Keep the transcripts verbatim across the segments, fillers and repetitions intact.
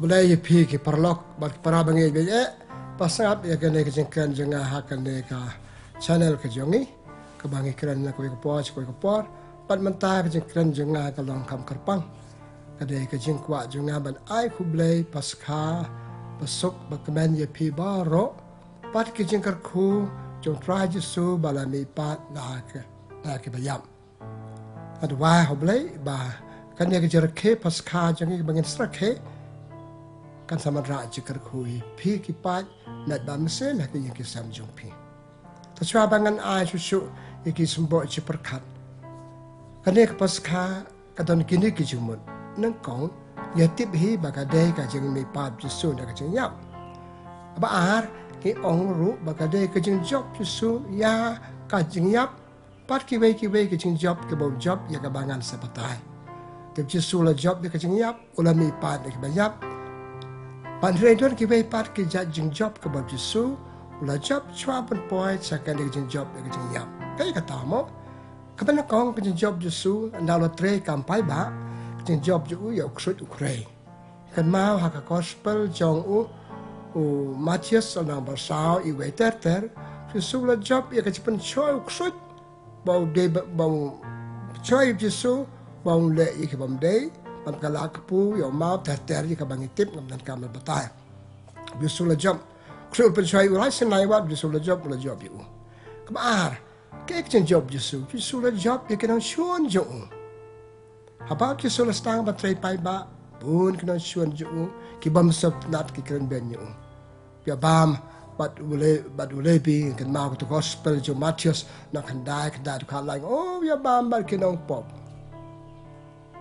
Khublei ïa phi ki paralok bad ki para bangeit bangeit. Ba sngap ïa kane ka jingkren jong nga ha kane ka channel ka jong ngi, kaba ngi kren na kawei ka por sha kawei ka por. Bad mynta ka jingkren jong nga ka long kham kyrpang. Ka dei ka jingkwah jong nga ban ai khublei Paskha basuk bakmen ïa phi baroh, bad ki jingkyrkhu jong Trai Jisu ba la mihpat na ka, na ki baïap. Bad wai ha U Blei ba kane ka jingrakhe Paskha jong ngi ba ngin sa rakhe kan sa wanrah jingkyrkhu ïa phi ki paid met bad mynsiem ha ki ïing ki sem jong phi. Te shuwa ba ngan ai shuh shuh ïa ki symboh jingpyrkhat, kane ka Paskha ka don kine ki jingmut. Nyngkong, ïa tip hi ba ka dei ka jingmihpat Jisu na ka jingïap. Ba ar, ki ong ruh ba ka dei ka jingjop Jisu ïa ka jingïap, bad kiwei kiwei ki jingjop kiba u jop ïa kaba ngan sa batai. Te Jisu u la jop ïa ka jingïap, u la mihpat na ki baïap. Bad hynrei don kiwei pat ki jait jingjop kiba u Jisu u la jop shuwa ban poi sha kane ka jingjop ïa ka jingïap. Kaei kata mo? Kaba nyngkong ka jingjop Jisu ynda u la trei kam paidbah, ka jingjop jong u ïa u ksuid u khrei. Kynmaw ha ka gospel jong u, u Mathaios lynnong ba saw, iwei ter ter, Jisu u la jop ïa ka jingpynshoi u ksuid, ba u dei ba, ba u shoi Jisu ba u leh ïa ki bym dei, bad ka la kpu ïa u maw ter ter ïa kaba ngi tip ngam donkam ban batai. Jisu la jop. Ksuid u pynshoi u la sngewbha, Jisu la jop, u la jop ïa u. Kaba ar, kaei ka jingjop Jisu? Jisu la jop ïa ki nongshun jong u. Haba Jisu la sdang ban trei paidbah, bun ki nongshun jong u ki bym sngewtynnat ki kren beiñ ïa u. Ïa bam bad u Le-, bad u Lebi, kynmaw ka gospel jong Mathaios lynnong khyndai, khyndai dkhot lai, o ïa bam bad ki nongpop.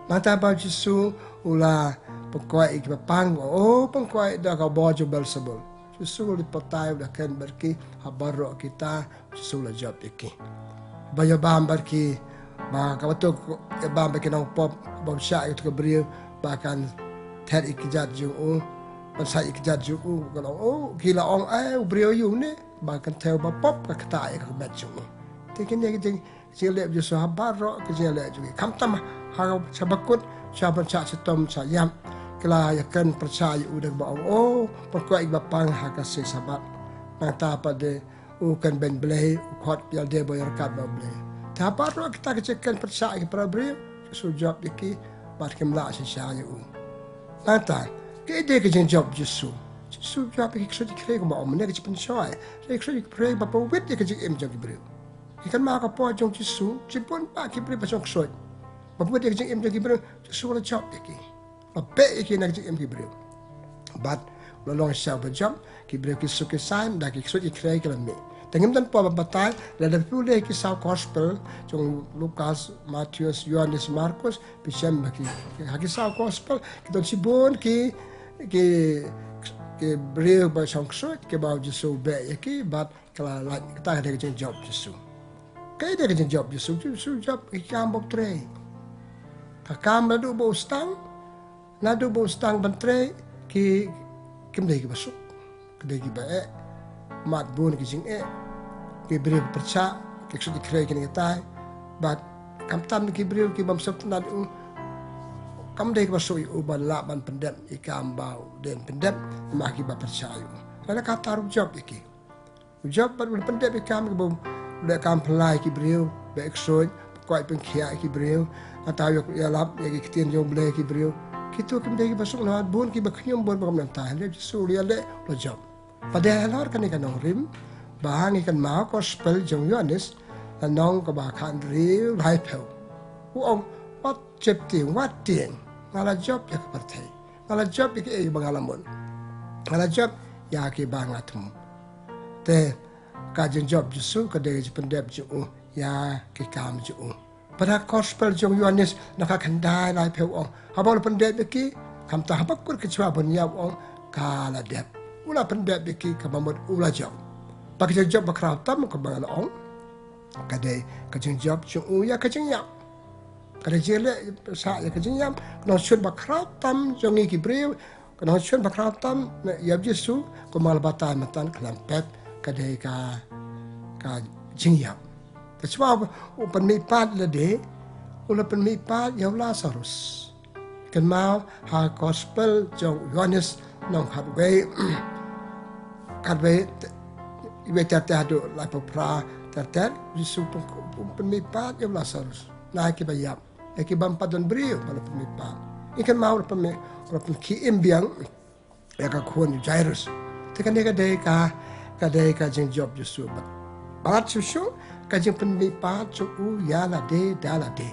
Nangta ba Jisu u la pynkoit ïa ki bapang, o pynkoit da ka bor jong Beelzebul. Jisu u la batai, u la kren bad ki ha baroh kita, Jisu u la jop ïa ki. Ba ïa bam bad ki, ba kaba tu ïa bam bad ki nongpop, ba u shah ïa utu u briew ba kan thet ïa ki kjat jong u, ban sait ïa ki kjat jong u, ka long, o ki la ong, ai u briew ïa une ba kan thew ba pop ka ktah ïa ka met jong u. Te kine ki jing, jingleh Jisu ha baroh ki jingleh jong ki. Khamtam ha sha ba kut, sha ban shah shitom, shah ïap, ki la ïa kren pyrshah ïa u da kaba ong, o pynkoit ïa ki bapang ha ka sngi Sabbath. Nangta pat de u kren beiñ Blei, u khot ïalade ba u ïaryngkat bad U Blei. Te ha baroh kita ki jingkren pyrshah ïa ki para briew, Jisu u jop ïa ki bad kim lah shisha ïa u. Nangta, kaei de ka jingjop Jisu? Jisu u jop ïa ki ksuid ki khrei kumba ong mynne, ka jingpynshoi. Ki ksuid ki khrei ba pynwit ïa ka jingim jong ki briew. Ngi kynmaw ka por jong Jisu, shibun bah ki briew ba shong ksuid, ba pynwit ïa ka jingim jong ki briew, Jisu u la jop ïa ki. Ba beh ïa ki na ka jingim ki briew. Bad u la long shisha uba jop, ki briew ki suk ki saiñ, da ki ksuid ki khrei ki la mih. Te ngim don por ban batai, lada phi pule ki saw gospel, jong Lukas, Mathaios, Ïoannis, Markos, phi shem ba ki, ha ki saw gospel ki don shibun ki, ki, ki briew ba shong ksuid kiba u Jisu u beh ïa ki, bad ka la lait, kata ka dei ka jingjop Jisu. Kaei de ka jingjop Jisu? Jisu u jop ïa ki kam ba u trei. Ka kam naduh ba u sdang, naduh ba u sdang ban trei, ki, kim dei kiba suk. Ki dei kiba eh. Mad bun ki jingeh. Ki briew pyrshah, ki ksuid ki khrei kine kitai. Bad khamtam ki briew ki bym sngewtynnat ïa u, kam dei kiba suk ïa u ban lah ban pyndep ïa ki kam ba u dei ban pyndep, namar kiba pyrshah ïa u. Lada kata ruh u jop ïa ki. U jop bad u la pyndep ïa ki kam kiba u leh, kam pynlait ki briew, beh ksuid, pynkoit pynkhiah ïa ki briew, nangta u ïalap ïa ki ktien jong U Blei ïa ki briew. Kito kim dei kiba suk, namar bun kiba khñium, bun ba kam nangta. Hynrei Jisu u la ïaleh, u la jop. Bad halor kane ka nongrim ba ngi kynmaw gospel jong Ïoannis, lynnong kaba khathynriew, laiphew, u ong, wat sheptieng, wat tieng, nga la jop ïa ka pyrthei. Nga la jop ïa kiei ba nga la mut. Nga la jop ïa kiba nga thmu. Te ka jingjop Jisu ka dei ka jingpyndep jong u ïa ki kam jong u. Bad ha gospel jong Ïoannis lynnong khatkhyndai, laiphew, u ong, haba u la pyndep ïa ki, khamtam ha ba kut, ki shuwa ban ïap, u ong, ka la dep. U la pyndep ïa ki, kaba mut u la jop. Bad ka jingjop bakhraw tam kaba nga la ong, ka dei ka jingjop jong u ïa ka jingïap. Ka dei jingleh pyrshah ïa ka jingïap. Ka nongshun bakhraw tam jong ngi ki briew, ka nongshun bakhraw tam ïa u Jisu, kumba la batai mynta khlem pep, ka dei ka, ka jingïap. Te shuwa u pynmihpat lade, u la pynmihpat ïa u Lasarus. Kynmaw ha gospel jong Ïohannes lynnong khatwei, khatwei, wei ter ter haduh laiphew phra ter ter, Jisu pyn, pynmihpat ïa u Lasarus na kiba ïap, ïa ki bym pat don briew ba la pynmihpat. Ngi kynmaw la pynmih, la pynkhie im biang ïa ka khun u Jairus. Te kane ka dei ka, ka dei ka jingjop Jisu bad, bad shuh shuh ka jingpynmihpat jong u ïa lade da lade.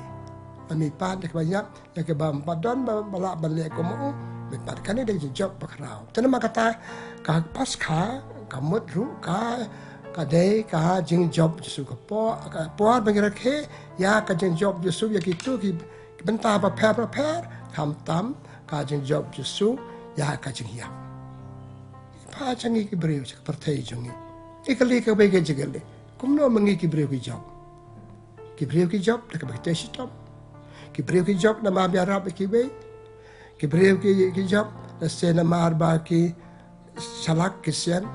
Pynmihpat ïa kiba ïap, ïa kiba ym pat don ba, ba lah ban leh kum u. Mihpat, kane dei jingjop bakhraw. Te namar kata ka Paskha ka mut ruh ka, ka dei ka jingjop Jisu ka por, ka por ba ngi rakhe ïa ka jingjop Jisu ïa kito ki, ki bynta bapher bapher, khamtam ka jingjop Jisu ïa ka jingïap. Pha jong ngi ki briew sha ka pyrthei jong ngi, ngi kylli kawei ka jingkylli, kumno ma ngi ki briew ki jop? Ki briew ki jop da kaba ki trei shitom. Ki briew ki jop namar ba ïarap ïa kiwei. Ki briew ki, ki jop lehse namar ba ki shalak ki sian,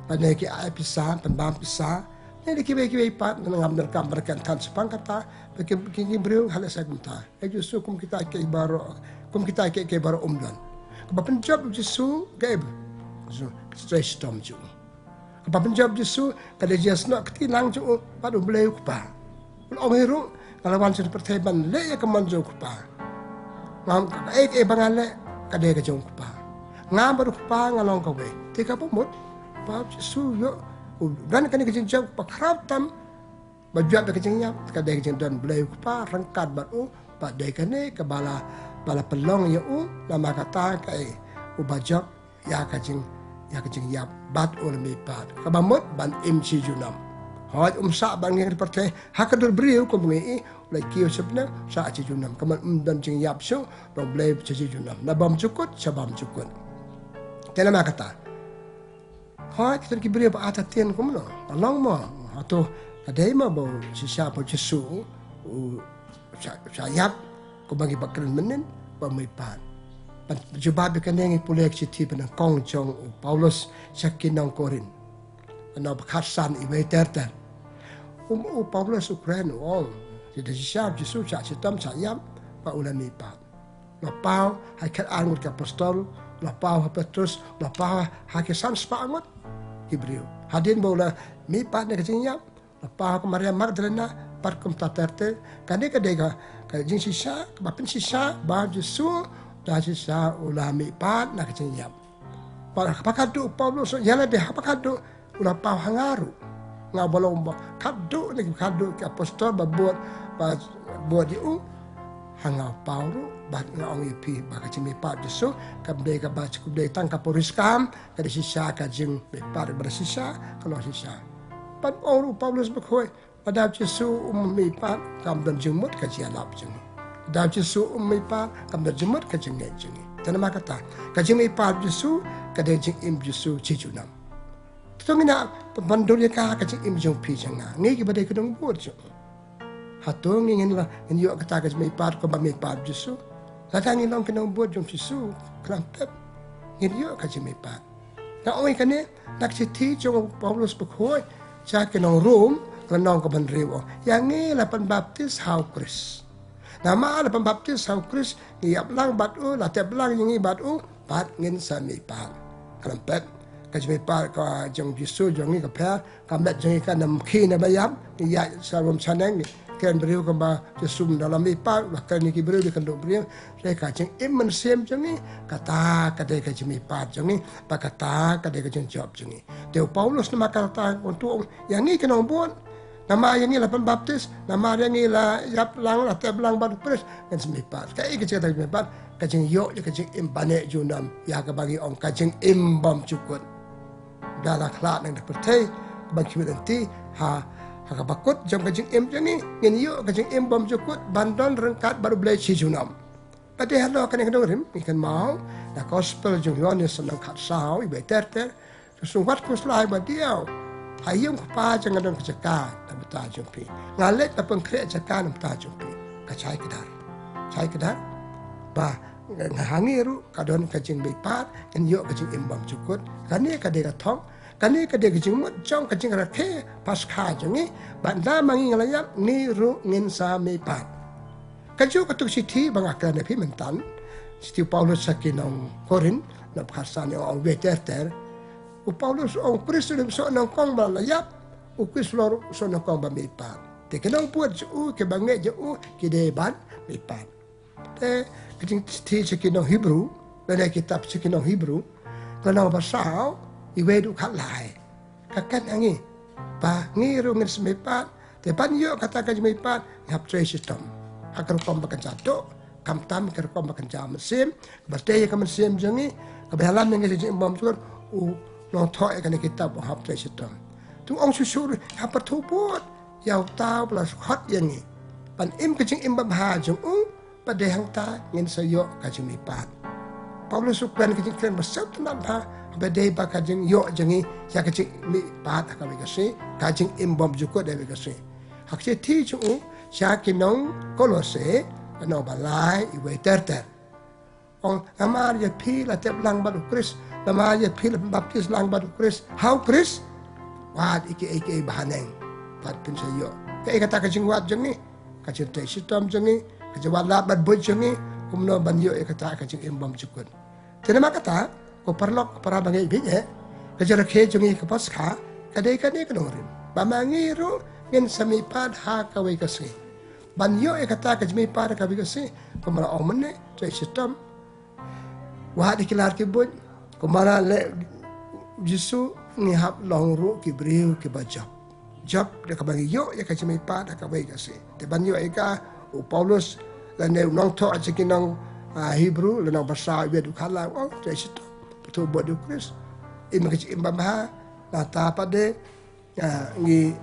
lane ki ai pisa, pynbam pisa. Ne da kiwei kiwei pat, ngam donkam ban kren than shaphang kata, ba ki, ki, ki briew ha lehse kumta. Ïa Jisu kum kita kiei baroh, kum kita kiei kiei baroh um don. Kaba pynjop Jisu kaei? Jisu, trei shitom jong u. Kaba pynjop Jisu ka dei jingïasnoh kti lang jong u bad U Blei U Kpa. U la ong hi ruh, nga la wan sha pyrthei ban leh ïa ka mon jong U Kpa. Ngam, kaei kaei ba nga leh ka dei ka jong U Kpa. Nga bad U Kpa nga long kawei. Te kaba mut ba Jisu ïoh u don kane ka jingjop bakhraw tam, ba jop ïa ka jingïap, ka dei ka jingdon Blei U Kpa ryngkat bad u, bad dei kane kaba la, ba la pynlong ïa u, namar kata kaei, uba jop ïa ka jing, ïa ka jingïap bad u la mihpat. Kaba mut ban im shi junom. Hooid, um sah ban ngi ha pyrthei ha ka dur briew kum ngi i, u la kiew shipneng, sah shi junom. Ka mut um don jingïap shuh, long Blei sha shi junom. Na bymjukut sha bymjukut. Te namar kata, hooid, kita ki briew ba artatien kumno? Ka long mo, hato ka dei mo ba u shisha ba u Jisu u sha, sha ïap, kumba ngi ba kren mynnin, ba mihpat? Ban jubab ïa kane ngi pule ka shithi ba nyngkong jong u Paulus sha ki nong Korinth. Lynnong ba khatsan, wei ter ter. U, u Paulus u kren u ong, ki da shisha Jisu sha shitom sha ïap, ba u la mihpat. La paw ha ki khatar ngut ki apostol, la paw ha Petrus, la paw ha ki san spah ngut ki briew. Hadien ba u la mihpat na ka jingïap, la paw ha ka Maria Magdalena, bad kumta ter ter. Kane ka dei ka, ka jingshisha, kaba pynshisha ba Jisu da shisha u la mihpat na ka jingïap. Bad ha kaba khatduh u Paulus ïa lade, ha kaba khatduh u la paw ha nga ruh. Nga ba long ba khatduh na ki khatduh ki apostol ba bud, ba bud ïa u. Ha nga u paw ruh, bad nga ong ïa phi ba ka jingmihpat Jisu kam dei kaba, kam dei tang ka puriskam, ka dei shisha ka jingmihpat, ba dei shisha, ka long shisha. Bad ong ruh u Paulus Bakhuid, lada u Jisu um mihpat, kam don jingmut ka jingïalap jong ngi. Lada u Jisu um mihpat, kam don jingmut ka jingngeit jong ngi. Te namar kata, ka jingmihpat Jisu ka dei jingim Jisu shi junom. Te to ngin ïa pynbynta ïa ka, ka jingim jong phi jong nga, ngi kiba dei ki nongbud jong u. Hato ngi ngin la, ngin ïoh kata ka jingmihpat kumba mihpat Jisu? Lada ngi long ki nongbud jong Jisu, khlem pep ngin ïoh ka jingmihpat. Nga ong ïa kane na ka shithi jong u Paulus Bakhuid sha ki nong Rom, lynnong kaba hynriew, ong ïa ngi la pynbaptis ha u Khrist. Namar la pynbaptis ha u Khrist, ngi ïap lang bad u, la tep lang ïa ngi bad u, bad ngin sa mihpat. Khlem pep, ka jingmihpat ka jong Jisu jong ngi ka pher, ka met jong ngi kam khie na ba ïap, ngi ïaid sha rum sha neng, ngi kren briew kumba Jisu, ynda la mihpat u la kren ïa ki briew, ïa ki kynduh briew. Te ka jingim mynsiem jong ngi, kata ka dei ka jingmihpat jong ngi, bad kata ka dei ka jingjop jong ngi. Te u Paulus namar kata u ong ïa ngi ki nongbud, namar ïa ngi la pynbaptis, namar ïa ngi la ïap lang, la tep lang bad u Khrist, ngin sa mihpat. Kaei ka jingmihpat? Ka jingïoh ïa ka jingim baniah junom, ïa kaba ngi ong ka jingim bymjukut. Ba la khlad na ka pyrthei, ban khmih lynti ha, ha kaba kut jong ka jingim jong ngi, ngin ïoh ka jingim bymjukut ban don ryngkat bad u Blei shi junom. Bad te halor kane ka nongrim ngi kynmaw na ka gospel jong u Ïoannis lynnong khatsaw, wei ter ter. Sngewbha khuslai ba diaw ha ïing u Kpa jong nga don ka jaka na bynta jong phi. Nga leit ban pynkhreh jaka na bynta jong phi. Ka shai kdar, shai kdar ba nga, ha ngi ruh ka don ka jingmihpat, ngin ïoh ka jingim bymjukut. Kane ka dei ka thong, kane ka dei ka jingmut jong ka jingrakhe Paskha jong ngi, ba ynda ma ngi nga la ïap, ngi ruh ngin sa mihpat. Kajuh katu ka shithi ba nga kren ïa phi mynta, Shithi u Paulus sha ki nong Korinth, na pharsan ong wei ter ter. U Paulus ong u Khrist u ym soh nyngkong ba la ïap, u Khrist u soh nyngkong ba mihpat. Te ki nongbud jong u, ki bangeit jong u, ki dei ban mihpat. Te ka jingthied sha ki nong Hebru, lane kitab sha ki nong Hebru, ka lynnong ba saw, uwei haduh khatlai. Ka kren ïa ngi ba ngi ruh ngin sa mihpat, te ban ïoh kata ka jingmihpat ngi hap trei shitom ha ka rukom ba kynja doh, khamtam ha ka rukom ba kynja mynsiem, kaba tei ïa ka mynsiem jong ngi, kaba ïalam ïa ngi ka jingim bymjukut. U nongthoh ïa kane ka kitab u hap trei shitom. Te u ong shuh shuh ruh, hap pyrthuh bud ïa uta uba la khot ïa ngi ban im ka jingim babha jong u, ba dei hangta ngin sa ïoh ka jingmihpat. Paulus u kren ka jingkren ba sngewtynnat bha, ba dei ba ka jingïoh jong ngi ïa ka jingmihpat ha kawei ka sngi, ka jingim bymjukut ha kawei ka sngi. Ha ka shithi jong u sha ki nong Kolose, lynnong ba lai, uwei ter ter, ong, namar ïa phi la tep lang bad u Khrist, namar ïa phi la baptis lang bad u Khrist ha u Khrist. Wad ïa kiei kiei ba haneng, bad phin sa ïoh. Kaei kata ka jingwad jong ngi? Ka jingtrei shitom jong ngi, ka jingwad lad bad buit jong ngi, kumno ban ïoh ïa kata ka jingim bymjukut. Te namar kata, ko paralok, ko para bangeit baieit, ka jingrakhe jong ngi ka Paskha ka dei kane ka nongrim, ba ma ngi ruh ngin sa mihpat ha kawei ka sngi. Ban ïoh ïa kata ka jingmihpat ha kawei ka sngi, kumba la ong mynne, trei shitom, wad ïa ki lad ki buit, kumba la leh Jisu, ngi hap long ruh ki briew kiba jop. Jop da kaba ngi ïoh ïa ka jingmihpat ha kawei ka sngi. Te ban ïoh ïa ka, u Paulus lane u nongthoh sha ki nong, ah, Hebru, lynnong ba saw, uwei haduh khatlai, u ong trei shitom, pyrthuh bud ïa u Khrist, im ka jingim babha. Nangta pat de, ah, ngi,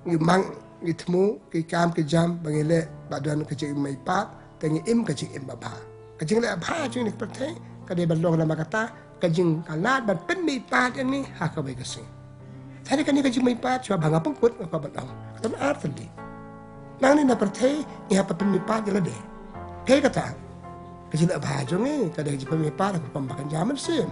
ngi mang, ngi thmu ki kam ki jam ba ngi leh ba don ka jingmihpat, te ngi im ka jingim babha. Ka jingleh bha jong ngi ha pyrthei ka dei ban long namar kata ka jingkhlad ban pynmihpat ïa ngi ha kawei ka sngi. Te kane ka jingmihpat, shuwa ba nga pynkut, nga kwah ban ong, ka don ar tylli. Nangne na pyrthei ngi hap ban pynmihpat ïa lade. Kaei kata? Ka jingleh bha jong ngi ka dei ka jingpynmihpat ha ka rukom ba kynja mynsiem.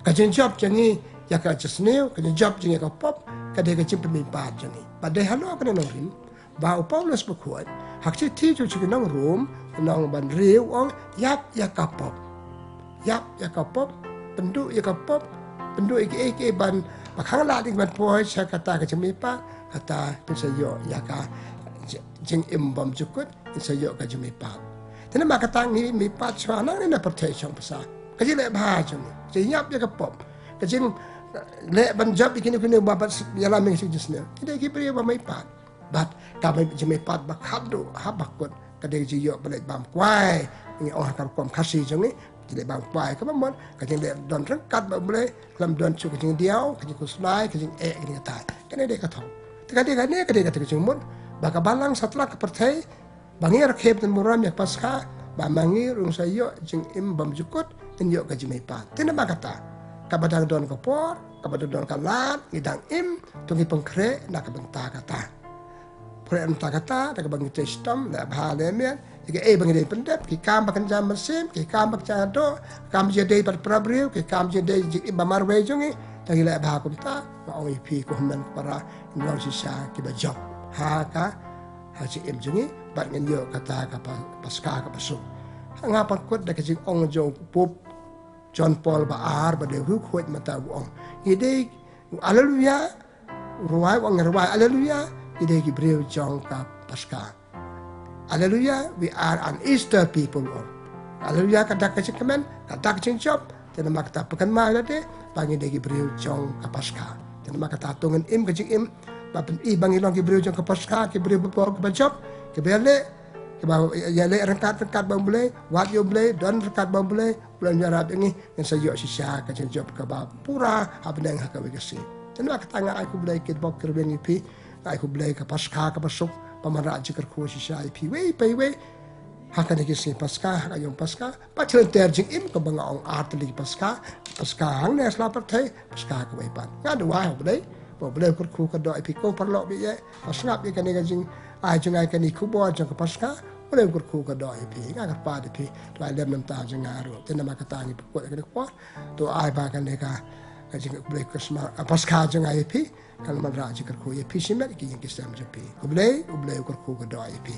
Ka jingjop jong ngi ïa ka jingsniew, ka jingjop jong ngi ïa ka pop, ka dei ka jingpynmihpat jong ngi. Bad dei halor kane ka nongrim ba u Paulus Bakhuid, ha ka shithi jong u sha ki nong Rom, lynnong ba hynriew, u ong, ïap ïa ka pop. Ïap ïa ka pop, pynduh ïa ka pop, pynduh ïa kiei kiei ban, ba khang lad ïa ngi ban poi sha kata ka jingmihpat, kata phin sa ïoh ïa ka ji-, jingim bymjukut, ngin sa ïoh ka jingmihpat. Te namar kata ngi mihpat shuwa nangne na pyrthei shong pyrshah. Ka jingleh bha jong ngi, ka jingïap ïa ka pop, ka jingleh ban jop ïa kine kine ba, ba ïalam ïa ka jingsniew, ki dei ki briew ba mihpat. Bad ka jingmihpat ba khatduh ha bakut ka dei ka jingïoh ban leit bam kwai. Ngi ong ha ka rukom Khasi jong ngi, ka jingleit bam kwai kaba mut ka jingleit don ryngkat bad U Blei, khlem don shuh ka jingdiaw, ka jingkhuslai, ka jingeh, ka jingthait. Kane dei ka thong. Te ka dei kane, ka dei kata ka jingmut ba ka balang satlak ka pyrthei, ba ngi rakhe bteng burom ïa ka Paskha, ba ma ngi ruh ngin sa ïoh jingim bymjukut, ngin ïoh ka jingmihpat. Te namar kata, kaba dang don ka por, kaba dang don ka lad, ngi dang im, to ngi pynkhreh na ka bynta kata. Khreh na ka bynta kata da kaba ngi trei shitom, leh bha leh miat ïa kaei ba ngi dei pyndep, ki kam ba kynja mynsiem, ki kam ba kynja doh, kam jingïadei bad para briew, ki kam jingïadei jingim ba marwei jong ngi. Te ngi leh bha kumta, nga ong ïa phi ko hynmen ko para, ngin long shisha kiba jop ha ka, ha jingim jong ngi, bad ngin ïoh kata ka Pa-, Paskha kaba suk. Nga pynkut da ka jingong jong u Pope John Paul ba ar, ba dei u riewkhuid mynta, u ong, ngi dei, Alleluia, u rwai, u ong, ngi rwai Alleluia, ngi dei ki briew jong ka Paskha. Alleluia, we are an Easter people, u ong. Alleluia ka dak ka jingkmen, ka dak ka jingjop. Te namar kata pynkynmaw ïa lade ba ngi dei ki briew jong ka Paskha. Te namar kata to ngin im ka jingim ba pyni ba ngi long ki briew jong ka Paskha, ki briew ba bor, kiba jop, kiba ïaleh, kiba ïaleh ryngkat ryngkat bad U Blei, wad ïa U Blei, don ryngkat bad U Blei, U Blei un ïarap ïa ngi, ngin sa ïoh shisha ka jingjop kaba pura ha bneng ha kawei ka sngi. Te namar kata nga ai khublei kitbok kitrwiang ïa phi, nga ai khublei ka Paskha kaba suk, ba man rah jingkyrkhu shisha ïa phi iwei pa iwei ha kane ka sngi Paskha, ha ka ïing Paskha, ba jylliew ter jingim kaba nga ong ar tylli ki Paskha, Paskha hangne ha sla pyrthei, Paskha kawei pat. Nga duwai ha U Blei ba U Blei u kyrkhu kyrdoh ïa phi ko paralok baieit, ba sngap ïa kane ka jingai jong nga, kane ka khubor jong ka Paskha, U Blei u kyrkhu kyrdoh ïa phi. Nga kyrpad ïa phi, to ai lem na ka bynta jong nga ruh. Te namar kata ngi pynkut ïa kane ka por, to ai ba kane ka, ka jing, U Blei Christmas, ah, Paskha jong nga ïa phi kan man rah jingkyrkhu ïa phi shimet, ïa ki ïing ki sem jong phi. Khublei, U Blei u kyrkhu kyrdoh ïa phi.